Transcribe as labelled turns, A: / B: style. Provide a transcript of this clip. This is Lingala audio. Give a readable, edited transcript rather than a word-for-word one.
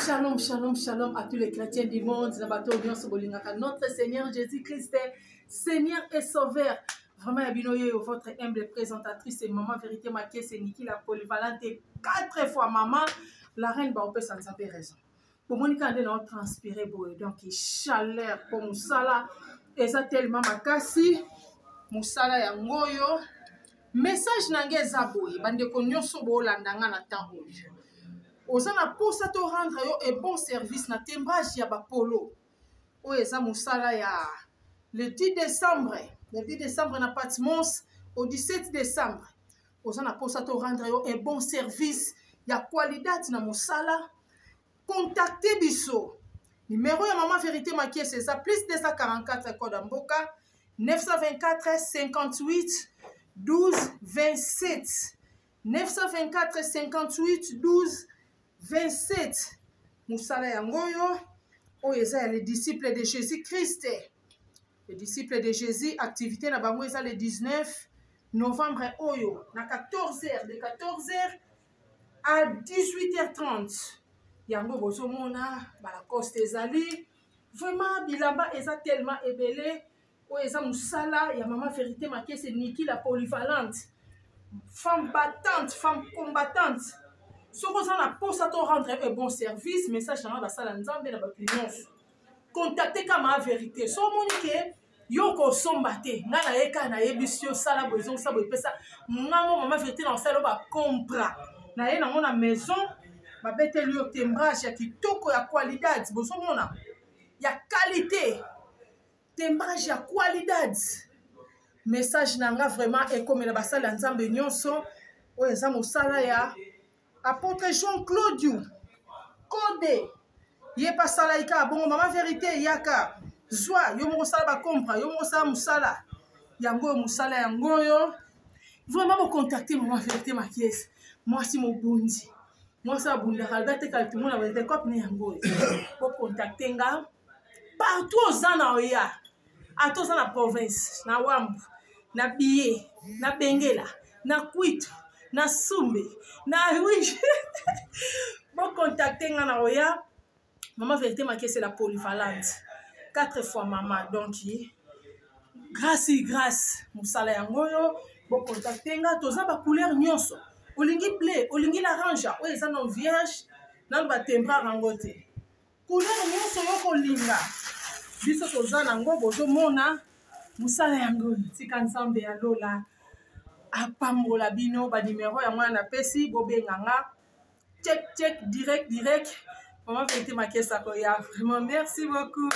A: Shalom, shalom, shalom à tous les chrétiens du monde. Na bato nyonso bolingaka notre Seigneur Jésus-Christ, Seigneur et Sauveur. Vraiment, ya bino yeyo, votre humble présentatrice et maman vérité Makese Niki la polyvalente, quatre fois maman, la reine baopesa Nzambe raison. Bomoni kaka nde nao transpire boye, donc chaleur po mosala eza tellement makasi. Mosala yango oyo message na ngai eza boye, bandeko nyonso bolanda nga na temps oyo, oza na posa to rendre yo un bon service na timbrage ya bapolo oyo eza mosala ya le 10 décembre, le 10 décembre na Patmos au 17 décembre. Oza na posa to rendre yo un bon service ya qualidad na mosala, contacte biso. Numéro ya Mama Vérité Makiese eza plus 244 code ya mboka 924 58 12 27, 924 58 12 27. Mosala yango oyo, oyo eza ya les disciples de Jésus-Christ. Les disciples de Jésus, activité na bango eza le 19 novembre oyo na 14h, de 14h à 18h30. Yango bozomona balacoste ezali vraiment bilamba eza tellement ebele. Oyo eza mosala ya Mama Vérité Makese Niki la polyvalente, femme battante, femme combattante. Soki oza na posa to rendre un bon service, message nanga basala Nzambe na bato nyonso, contacte ka ma vérité. So omoni ke yo kosomba te, nga naye kaka nayebisi yo sala boye, ezongisa boye, epesa ngango mama vérité na osala yo bacompra naye nango na maison, babeteli yo timbrage ya kitoko ya qualidad, bozomona ya qualité, timbrage ya qualidad. Message na nga vraiment ekomela basali ya Nzambe nyonso. Oyo eza mosala ya apôtre Jean Claudio Kode, ye mpe asalaki kaka bongo. Mama vérité yaka zwa yo moko osala bacompra, yo moko osala mosala yango oyo, mosala yango oyo. Vraiment bocontacte Mama Vérité Makiese, mwasi mobundi, mwasi abundaka alda te kalitumona balete cope ne yango oyo. Bocontacte nga partout oza na oya, ata oza na province, na Wambu, na Biye, na Bengela, na Kwitu, na Sumbe, na Wij, bocontacte nga na oya. Mama Vérité Makese la polyvalente, 4 fois mama, donc grâce grâce mosala yango oyo. Bocontacte nga, toza bacouleur nyonso, olingi bleu, olingi laranja, oyo eza non vierge nanu batembrare yango te, couleur nyonso yo kolinga, biso toza nango. Bozomona mosala yango, tika Nzambe ya lola apambola bino. Banimero yango wana napesi, bobenga nga check check, direct direct. Mama Vérité Makesa koya, vraiment merci beaucoup.